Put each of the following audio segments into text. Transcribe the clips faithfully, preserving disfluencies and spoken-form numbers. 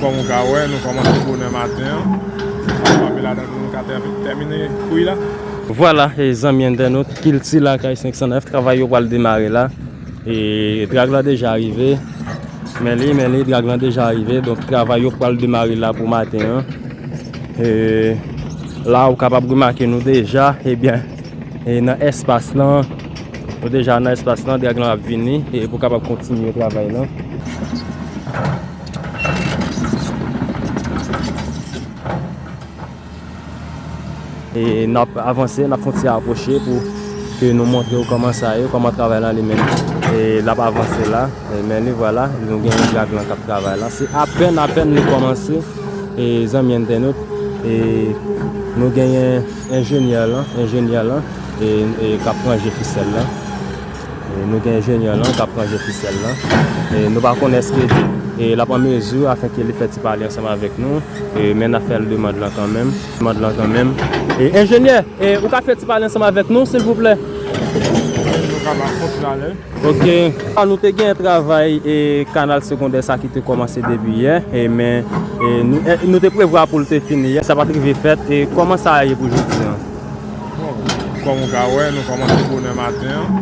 Kòm ou ka wè, nou kòmanse bonè maten an. N ap frape ladan pou nou ka tè- tèmine fouy la. Vwala, e zanmi entènot, Kilti Lakay senk san nèf, travay yo pral demare la. E drag lan deja rive. Men li, men li, drag lan deja rive. Donk, travay yo pral demare la pou maten an. E la, ou kapab remake nou deja, ebyen, e nan espas lan, nou deja nan espas lan, drag lan ap vini, e pou kapab kontinye travay lan. E n ap avanse, n ap fè yon ti apwoche pou ke nou montre w kòman sa ye, kòman travay lan li menm. E l ap avanse la. E men li, vwala, nou gen drag lan k ap travay la. Se apèn, apèn li kòmanse. E zanmi entènot, e nou genyen enjenyè lan, enjenyè lan, e, e k ap ranje fisèl lan. E nou gen enjenyè lan k ap ranje fisèl lan. E nou pa konnen èske, e l ap an mezi afenke li fè ti pale ansanm avèk nou. E men n ap fè l demann lan kanmenm. Demann lan kanmenm. E enjenyè, e ou ka fè ti pale ansanm avèk nou, silvouplè? Nou kapab kontinye ale. Ok. Ah, nou te gen travay e kanal segondè sa ki te kòmanse depi yè, e men e nou, e nou te prevwa pou l te fini yè, sa pa t rive fèt. E kòman sa ye pou jodi an? Bon, kòm ou ka wè, nou kòmanse bonè maten an.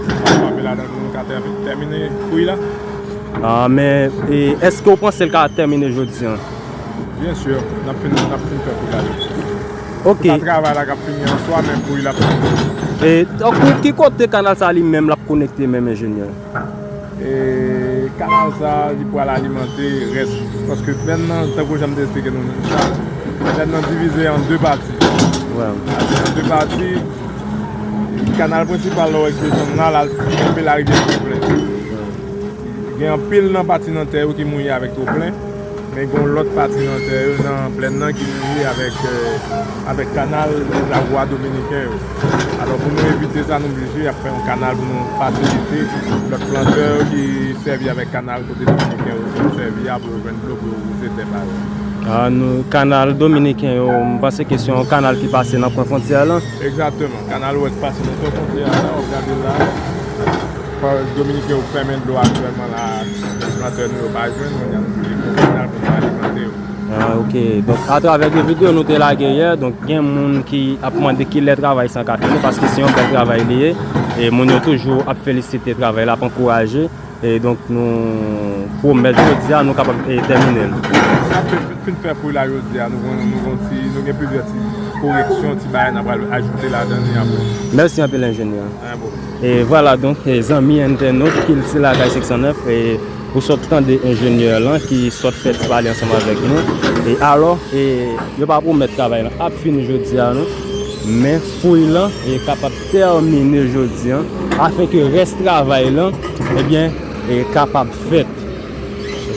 N ap frape ladan pou nou ka tè- tèmine fouy la. Ah, men e èske w panse l ka tèmine jodi an? Byen si, n ap fin, n ap fin fè fouy la jodi. Ok. Se pa travay la k ap fini an swa, men fouy la ap fini. E donk, ki kote kanal sa li menm l ap konekte menm, enjenyè? E kanal sa, li pral alimante rès. Paske plèn nan, tankou jan m te esplike nou sa, plèn nan divize an de pati. Wè. An de pati, kanal prensipal la, w wè ki desann la, l al tonbe larivyè Twoplen. Gen anpil nan pati nan tè yo ki mouye avèk twoplen, men gen yon lòt pati nan tè yo, nan plèn nan, ki mouye avèk, eh, avèk kanal Lavwa Dominiken yo. Alò, pou nou evite sa, nou blije ap fè yon kanal pou nou fasilite lòt plantè yo ki sèvi avèk kanal kote Dominiken yo sèvi a pou yo jwenn dlo pou yo wouze tè pa yo. Ah, nou, kanal Dominiken yo, m panse ke se yon kanal ki pase nan kwen fwontyè lan. Egzakteman. Kanal Wès pase nan kwen fwontyè la, w ap gade la. Fò Dominiken yo fèmen dlo aktyèlman la, plantè nou yo pa jwenn, kounye a nou oblije fè kanal pou nou alimante yo. Ah, ok. Donk, atravè de videyo nou te lage yè, donk, gen moun ki ap mande kilè travay sa ka fini, paske se yon bèl travay li ye. E moun yo toujou ap felisite travay la, ap ankouraje. E donk, nou pwomèt jodi a, nou kapab, e, tèmine l. N ap fin, fin fè fouy la jodi a, nou gon, nou gon ti, nou gen plizyè ti koreksyon, ti bagay n ap pral ajoute ladan li apre. Mèsi anpil, enjenyè. Anyen, bro. E vwala donk, e, zanmi entènot, Kilti Lakay senk san nèf, e, ou sot tande enjenyè lan ki sot fè ti pale ansanm avèk nou. E alò, e, yo pa pwomèt travay lan ap fini jodi a, non. Men fouy lan, e, kapab tèmine jodi a, afenke rès travay lan, ebyen, e, kapab fèt.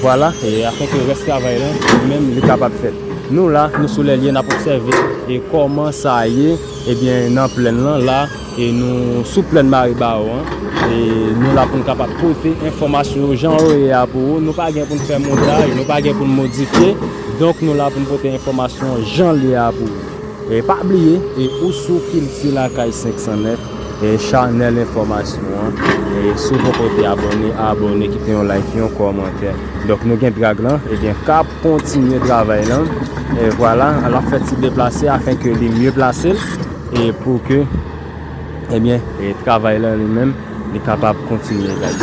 Vwala, e, afenke rès travay lan, li menm, li kapab fèt. Nou la, nou sou lè l ye, n ap obsève, e, kòman sa ye, ebyen, nan plèn lan, la, e nou sou plèn Maribawo an, e nou la pou n kapab pote enfòmasyon yo jan yo ye a pou ou. Nou pa gen pou n fè montaj, nou pa gen pou n modifye. Donk, nou la pou n pote enfòmasyon jan l ye a pou ou. E pa bliye, e ou sou Kilti Lakay senk san nèf, e chanèl enfòmasyon an. E si w poko te abòne, abòne, kite yon like, yon kòmantè. Donk, nou gen drag lan, ebyen, k ap kontinye travay lan. E vwala, l ap fè ti deplase afenke li mye plase l. E pou ke, ebyen, e travay lan li menm, li kapab kontinye, guys.